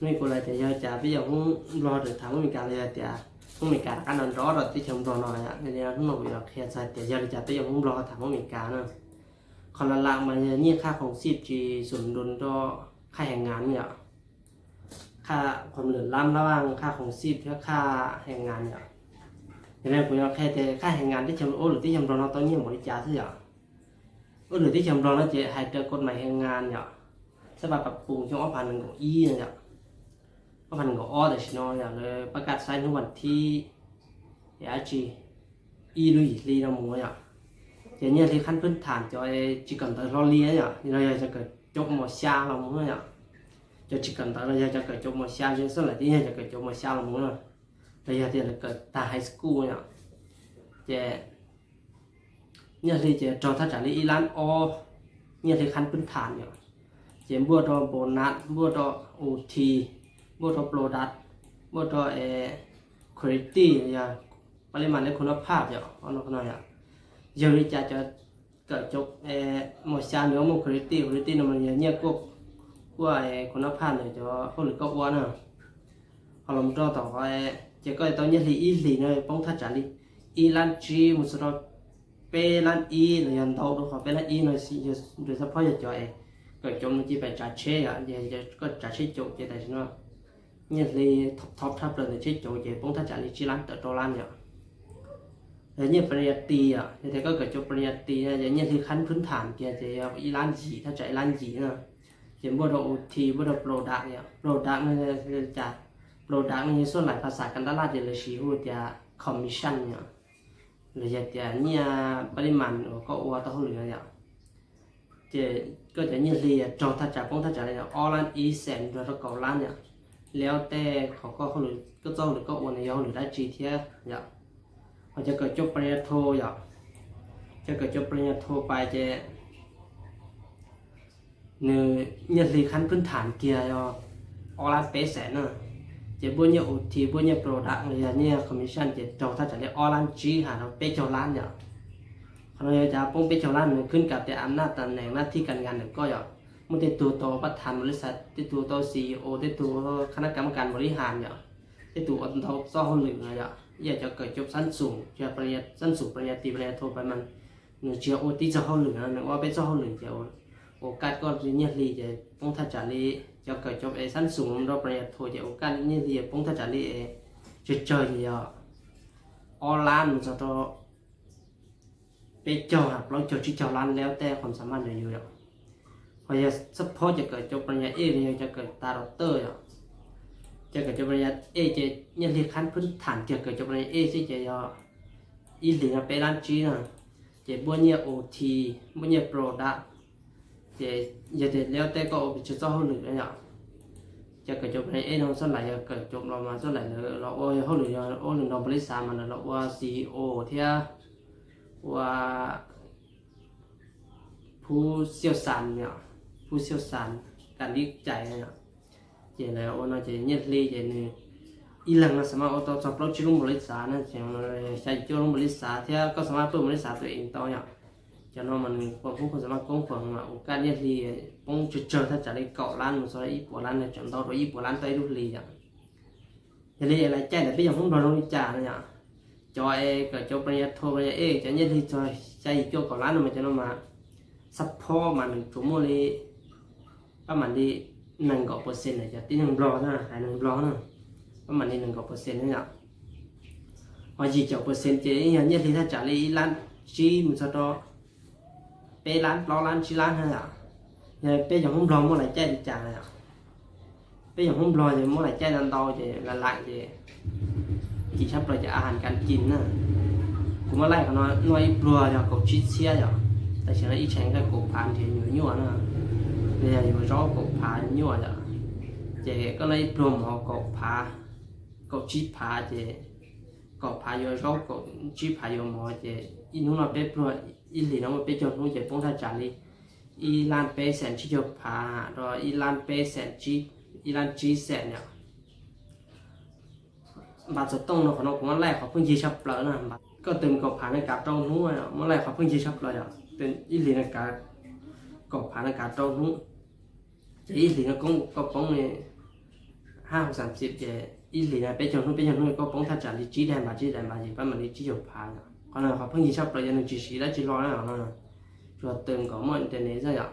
Hnub no kuv los tias yog cas peb yog Hmoob Nplog rau tham Hmoob Amelikas los yog tias Hmoob Amelikas rov qab nrov nrov rau teb chaws Nplog no yom. Yog li hnub no kuv yuav qhia txog tias yog li cas peb yog Hmoob Nplog tham Hmoob Amelikas na. Qhov lam lam mas yog nyiaj khaj khoom xij tsis xum nroo rau khaj hees ngas yom. Khaj khoom lwm lab lab khaj khoom xij thiab khaj hees ngas yom. Yog li kuv yuav qhia tias khaj hees ngas teb chaws ub lwm teb chaws Nplog no tau nyiaj npaum li cas xwb yom. Ub lwm teb chaws Nplog no ces hais raws kod mais hees ngas yom, xab pas pab pum xyoo ob phav nees nkaum ib no yom, ob phav nees nkaum ob tam sim no yom, lawv pab kaj saib hnub vas thib dab tsi, ib lub yim hli no mus yom. Ces nyiaj hli khab phwb tham cov tsis kawm ntawv hlo li yom, los yog cov kawm cov mos xya los mus yom. Cov tsis kawm ntawv los yog cov kawm cov mos xya, xab laim tib yog cov kawm cov mos xya los mus na, los yog tias lawv kawm tag high school yom. Ces nyiaj hli ces raug thaj tsam li ib lab ob, nyiaj hli khab phwb tham yom. Ces npuaj rau bonus, npuaj rau ot, npuaj rau product, npuaj rau quality, yog pab li mas li khun nab phaj yom, no yom. Yog li cas cov kawm cov mos xya nws muaj quality, quality no mas yog nyiaj kuaj, kuaj khun nab phaj ntawm cov hauj lwm koj ua na. Ho los rau tom qhov ces koj tau nyiaj hli ib hlis no poob thaj tsam li ib lab tsib mus txog rau peb lab ib los yog ntau rau qhov peb lab ib no. Yog nws xab phob yog cov kawm cov mus ci pais tsav tsheb yom, ces koj tsav tsheb caum ces tam sim no nyiaj hli thoob thaj plaws ntawm tsheb caum ces poob thaj tsam li tsib lab tawm rau lab yom. Yog nyiaj pariati yom, yog tias koj kawm cov pariati ces nyiaj hli khab phwb tham kiag ces yog ib lab yim, thaj tsam ib lab yim na. Ces npuaj rau ot, npuaj rau product yom, product no cas, product no yog xab laim phas xas kas dab laj ces lawv siv hu tias commission yom, los yog tias nyiaj pab li mas uas koj ua tau hauj lwm no yom. Ces koj cov nyiaj hli raug thaj tsam poob thaj tsam li ob lab ib xees mus txog rau kaum lab yom. Li ob tej qhov koj hauj lwm, koj txoj hauj lwm koj ua nws yog hauj lwm dab tsi thiab yom. Ho cov kawm cov pariati yom, cov kawm cov pariati pais ces nws nyiaj hli khab phwb tham kiag yog ob lab peb xees na. Ces npuaj nyiaj ot, npuaj nyiaj product los yog nyiaj commission ces raug thaj tsam li ob lab tsib has rau peb caug lab yom. Qhov no yog cas poob peb caug lab, nws khwb kam tias am naj tam neem nab thij kas ngas ntawm koj yom. Muaj tej tug tau pab tham npaum li xav, tej tug tau C E O, tej tug khab nab kas mab kas npaum li has yom. Tej tug ua ntau txoj hauj lwm no yom, ib yam cov kawm cov xab xum, xab xum pariati, pariati pais mas nws tsis yog ua tib txoj hauj lwm no, nws ua peb txoj hauj lwm ces ua kaj koj nyiaj hli ces poob thaj tsam li, cov kawm cov es xab xum rau pariati ces ua kaj nyiaj hli poob thaj tsam li es tsawg tsawg ces yog ob lab mus txog rau peb caug, plaub caug, tsib caug lab li ob tej qhov xav maj ntawm yus yom. Ho yog xab phob cov kawm cov pariati ej los yog cov kawm tas rau tawj yom, cov kawm cov pariati ej ces nyiaj hli khab phwb tham kiag kawm cov pariati ej xwb ces yog ib hlis no peb lab tsib na. Ces npuaj nyiaj ot, npuaj nyiaj product, ces yog tias li ob tej koj ua pes tsawg txoj hauj lwm no yom. Cov kawm cov pariati ej no xab laim yog kawm cov los mas xab laim lawv los ua hauj lwm, yog ua hauj lwm nrog npaum li xav mas lawv los ua C E O thiab ua phub xiauj xas yom, phub xiauj xas kam li cais yom. Ces lawv ua no ces nyiaj hli ces nws ib leeg no xav maj ua tau txog plaub tsib lub npaum li xav na, ces xya yim cuaj lub npaum li xav thiab koj xav maj pawj npaum li xav tus es tau yom. Cov no mas nws poob, kuj xav maj koob foom mas ua kaj nyiaj hli poob tsawg tsawg thaj tsam li kaum lab mus txog ib puas lab, nws tseem ntau rau ib puas lab tau ib lub hlis yom. Yog li lais caij ntawm peb yog Hmoob Nplog zoo li cas no yom. Cov es kawm cov pariati, pariati ej cov nyiaj hli txog xya yim cuaj kaum lab no mas cov no mas xab phob mas nws tsuas muaj li pab mam li nees nkaum percent na, cov tib neeg Nplog na, haiv neeg Nplog na, pab mam li nees nkaum percent na yom. Ho yim caum percent ces yog nyiaj hli thaj tsam li ib lab tsib mus txog rau peb lab, plaub lab, tsib lab na yom. Yog peb yog Hmoob Nplog muaj lais caij li cas na yom. Peb yog Hmoob Nplog ces muab lais caij ntau ntau ces lam lam ces kim tshaj plaws ces a has kas kis na. Kuv muab laij qhov no noj ib pluag yog kaum tsib txhiab yom, tam sim no ib tshais nqaij kaum phav nrhiav nyuam nyuaj na, los yog yuav zaub kaum phav nyuaj yom. Ces koj noj ib pluag mov kaum phav, kaum tsib phav ces kaum phav yuav zaub, kaum tsib phav yuav mov ces ib hnub noj peb pluag, ib hlis no muaj peb caug hnub ces poob thaj tsam li ib lab peb xees tsib caug phav rau ib lab peb xees, ib lab tsib xees yom. Npav xov tooj no qhov no kuv muab laij qhov pheej yig tshaj plaws na. Koj tus kaum phav no kav rau hnub, muab laij qhov pheej yig tshaj plaws yom, ib hlis no kav, kaum phav no kav rau hnub, ces ib hlis no koob koj poob li hab hum xam xim ces ib hlis no peb caug hnub, peb caug hnub koj poob thaj tsam li tsib daim npav, tsib daim npav ces pab mam li tsib caug phav yom. Qhov no qhov pheej yig tshaj plaws yog nws tsis siv dab tsi hlo na, tsuas tws nkaus muaj internet xwb yom.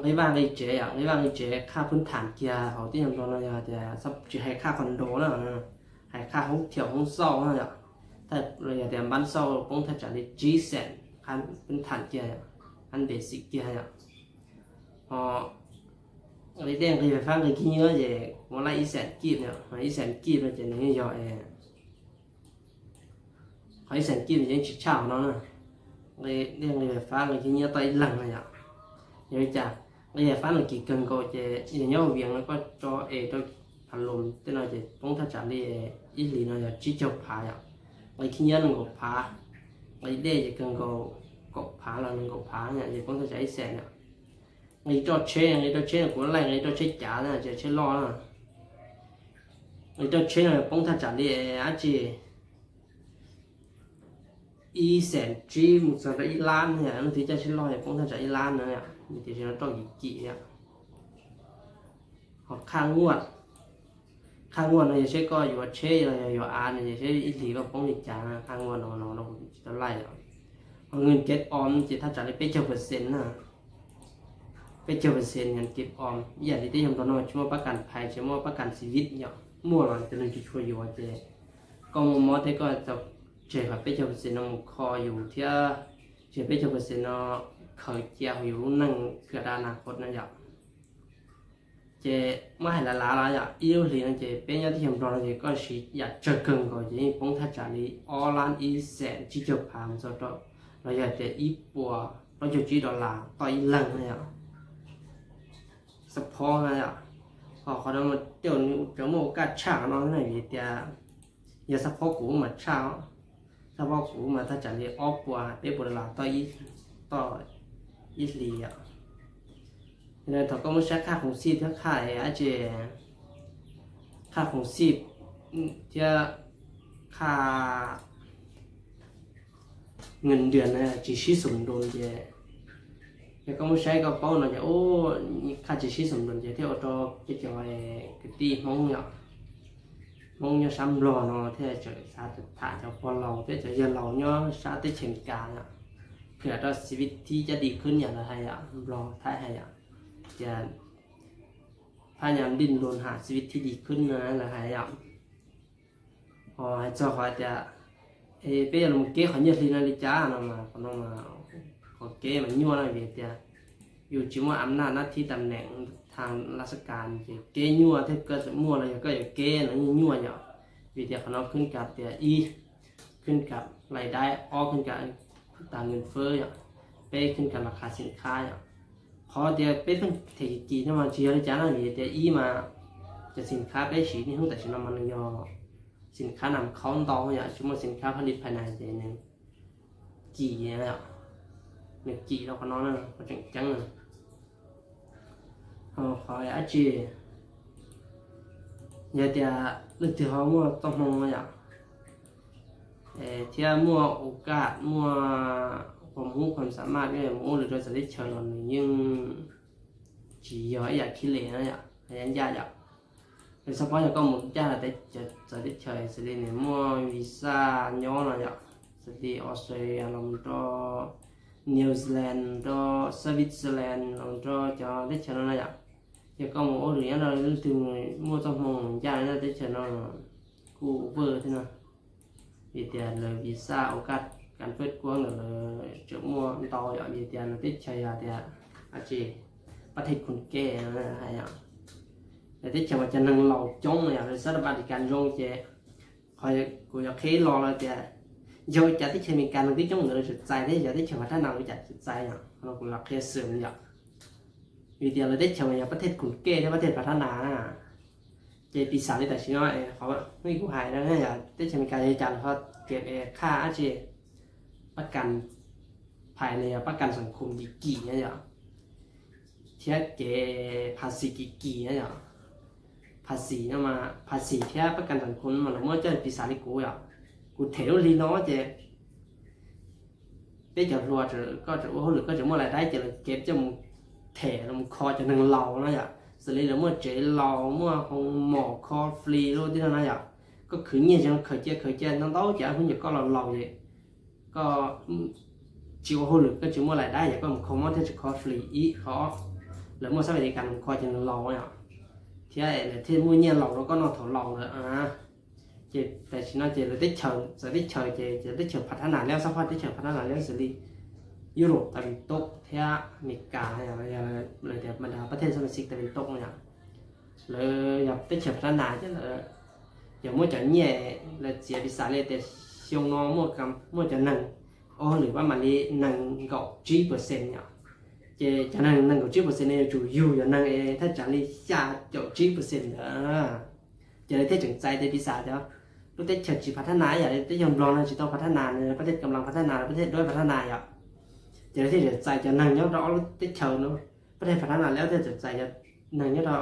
Nqi vaj nqi tsev yom, nqi vaj nqi tsev qhaj pwv tham kiag hauv teb chaws Nplog no yog tias tsis hais qhaj condo na, hais qhaj hoob thiaum hoob xauj na yom. Yog tias npab xauj poob thaj tsam li tsib xees, qhaj pwv tham kiag, qhaj basic kiag yom. Ho nqi dej nqi fais fab nqi khib nyiab ces muaj laij ib xees kib, ib xees kib no ces nws yeej yog, qhov ib xees kib no yeej tsis tshaj qhov no na. Nqi dej nqi fais fab nqi khib nyiab toj ib leeg na yom. Yog li cas? Nqi fais fab no kim kawg nkaus ces yog nyob Vias no koj tso es rau phav lom tej no ces poob thaj tsam li ib hlis no yog tsib caug phav yom. Nqi khib nyiab nees nkaum phav, nqi dej ces kawg nkaus kaum phav los nees nkaum phav yom, ces poob thaj tsam ib xees yom. Nqi roj tsheb, nqi roj tsheb no kuv laij nqi roj tsheb cav na, tsheb loj na. Nqi roj tsheb no poob thaj tsam li dab tsi ib xees tsib mus txog rau ib lab no yom, leej twg coj tsheb loj yog poob thaj tsam ib lab no yom, tiam sis no roj kim kim yom. Ho qhaj nguaj, qhaj nguaj no yog seb koj yuav tsheb los yog yuav av no, yog seb ib hlis koj poob li cas, qhaj nguaj no no kuv tsis tau laij yom. Ho nws kev om ces thaj tsam li peb caug percent na, peb caug percent nws kev om ib yam li teb chaws Nplog no tsis muaj pab kam phais, tsis muaj pab kam xi viv yom, muaj los cov neeg tsis tshua yuav ces koj muaj mob thiab koj tau tseg qhov peb caug percent no mus kho yus thiab, tseg peb caug percent no khaws cia hauv yus lub neej phwam da nas qhov no yom. Ces muab hais lav lav los yom, ib lub hlis no ces peb nyob teb chaws Nplog no ces koj siv yam tsawg kawg nkaus ces yeej poob thaj tsam li ob lab ib xees tsib caug phav mus txog rau, los yog tias ib puas plaub caug tsib dollar toj ib leeg na yom. Support na yom. Ho qhov no mas tej zaum nws tseem muaj ua kaj tshaj qhov no na, vim tias yog support kuv mas tshaj, support kuv mas thaj tsam li ob puas peb puas dollar toj, toj ib hlis yom. Thaum koj muab saib qhaj khoom xij thiab qhaj dab tsi, qhaj khoom xij thiab qhaj nws ntiag na tsis sib xum nroos ces, yog koj muab saib koj paub no ces qhaj tsis sib xum nroos ces thiaj ua rau peb cov kwv tij Hmoob yom, Hmoob nyob sab Nplog no thiaj tseem xav tham cov pog laus thiab cov yawg laus nyob sab teb chaws Amelikas yom, phwam rau xi viv thib cab di khwb yom, lawv hais yom, Nplog Thaib hais yom, tias phab nyas npij nploos ham xi viv thib di khwb no lawv hais yom. Ho hais txog qhov tias peb yuav los keb qhov nyiaj hli no li cas no mas, qhov no mas qhov keb mas nyuaj na, vim tias yus tsis muaj am naj nab thib tam neem thav lav xab kas ces keb nyuaj thiab, koj tseem muaj los yog koj yuav keb no yeej nyuaj yom. Vim tias qhov no khwb kam tias ib, khwb kam lais daib, ob khwb kam tas nws fwb yom, peb khwb kam las khav xim khab yom. Qhov tias peb pheej them kim kim no mas tsis yog li cas na, vim tias ib mas cov xim khab peb siv niaj hnub tam sim no mas nws yog xim khab nas khaub ntau yom, tsis muaj xim khab phab li phais nas ces nws kim, nws kim rau qhov no na, qhov tseem ceeb na. Qhov dab tsi, yog tias leej twg ho muaj txoj hmoo yom, thiab muaj ua kaj, muaj qhuas hmub qhuas xa maj, mus ua lwm rau txawv teb chaws los nws yeej tsis yog ib yam khib le na yom, ncaj yom. Nws xav paub yog koj mus ncaj txawv teb chaws xws li nws muaj visa nyob no yom, xws li Australia los rau New Zealand, rau Switzerland los rau cov teb chaws no na yom. Yog koj mus ua lwm nyob rau leej twg muaj txoj hmoo ncaj nyob teb chaws no kuj vwj thiab no. Vim tias lawv visa ua kaj kas pej kuab ntawm lawv tseem muaj ntau yom, vim tias lawv teb chaws yog tias dab tsi, pab thej khun ke hais yom, lawv teb chaws mas cov neeg laus coob yom, lawv xab rab pas di kas zoo ces, qhov kuv yuav qhia los lawm tias yog ua cas teb chaws Amelikas neeg twb coob ntawd lawv tseem txais thiab yog teb chaws Pas Thab Nas ua cas tseem txais yom, qhov no kuv los qhia xwm yom. Vim tias lawv teb chaws mas yog pab thej khun ke thiab pab thej Pas Thab Nas na. Ces piv xam li tam sim no qhov hnub kuv hais no yog teb chaws Amelikas yog cas lawv ho kev qhaj dab tsi, pab kas phais los yog pab kas xam khum kim kim na yom, thiab kev phav xis kim kim na yom. Phav xis no mas, phav xis thiab pab kas xam khum mas lawv muab coj piv xam li kuv yom. Kuv them lub hli no ces peb cov hluas, koj tseem ua hauj lwm koj tseem muaj lais daib ces lawv kev coj mus them los mus kho cov neeg laus no yom. xws li lawv muaj tsev laus, muaj hoo mom kho fli lub tib no na yom. Koj khwv nyiaj zoo khaws cia khaws cia ntau ntau ces ob hnub ntawd koj los laus ces koj tsis ua hauj lwm, koj tsis muaj lais dab, yog koj mus kho mob thiab tsis kho fli ib qho, lawv muaj xab Amelikas mus kho ces nws laus yom, thiab lawv thiaj muaj nyiaj laus rau koj noj thaum laus lawm. Ces tam sim no ces lawv teb chaws, txawv teb chaws ces teb chaws phav thab nas liab, xab phaj teb chaws phav thab nas liab xws li Europe, Taiwan Toob thiab Amelikas, lawv tias ma das pab thej xab mas xij Taiwan Toob no yom. Lawv yog teb chaws phav thab nas ces lawv yog muab cov nyiaj, lawv txiav piv xam li tias xyoo no muaj cov neeg ua hauj lwm pab mam li nees nkaum tsib percent yom. Ces cov neeg nees nkaum tsib percent no yuav tsum yug cov neeg thaj tsam li xya caum tsib percent ntawd. Ces lawv thiaj tseem txais tias piv xam cov lub teb chaws tsis phav thab nas yom, teb chaws Nplog no tsis tau phav thab nas, pab thej kam las phav thab nas, pab thej duab phav thab nas yom. Ces lawv thiaj tseem txais cov neeg nyob rau ob lub teb chaws no, pab thej phav thab nas liab thiaj tseem txais cov neeg nyob rau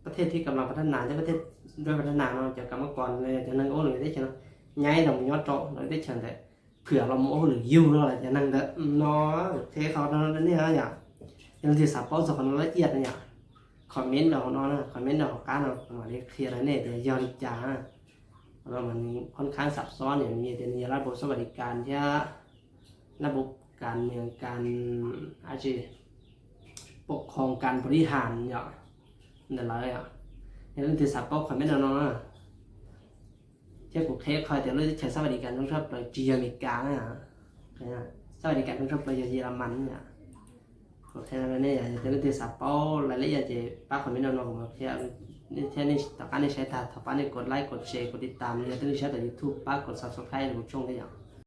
pab thej thiab kam las phav thab nas thiab pab thej duab phav thab nas no, cov kam mas kos cov neeg ua hauj lwm teb chaws no nyaib los mus nyob rau lawv teb chaws ntawd, phwm los mus ua hauj lwm yug no los cov neeg ntawd no. Qhia qhov no rau nej yom. Yog leej twg xav paub txog qhov no lawm ib yam no yom, comment rau hauv no, comment rau hauv qab no mam li qhia rau nej tias yog li cas. Qhov no mas nws khon khab xab xob, nws tias nws yog lab pau xab vas dis kas thiab lab pau kas nias kas, a tsis, pau khoo kas pau lis has yom, ntawm lawv yom. Yog leej twg xav paub comment rau no na. Thiab kuv qhia qhov tias lub teb chaws xab vas dis kas zoo tshaj plaws tsis yog Amelikas na. Xab vas dis kas zoo tshaj plaws yog Yelamas na. Kuv qhia nej, yog leej twg xav paub lawm ib yam ces pab comment rau no kuv mam qhia. Thiab nej tom qab nej saib tag thov pab nej kos like, kos share, kos tiv tam, yog leej twg saib tom YouTube pab kos subscribe rau kuv tshooj thiab yom.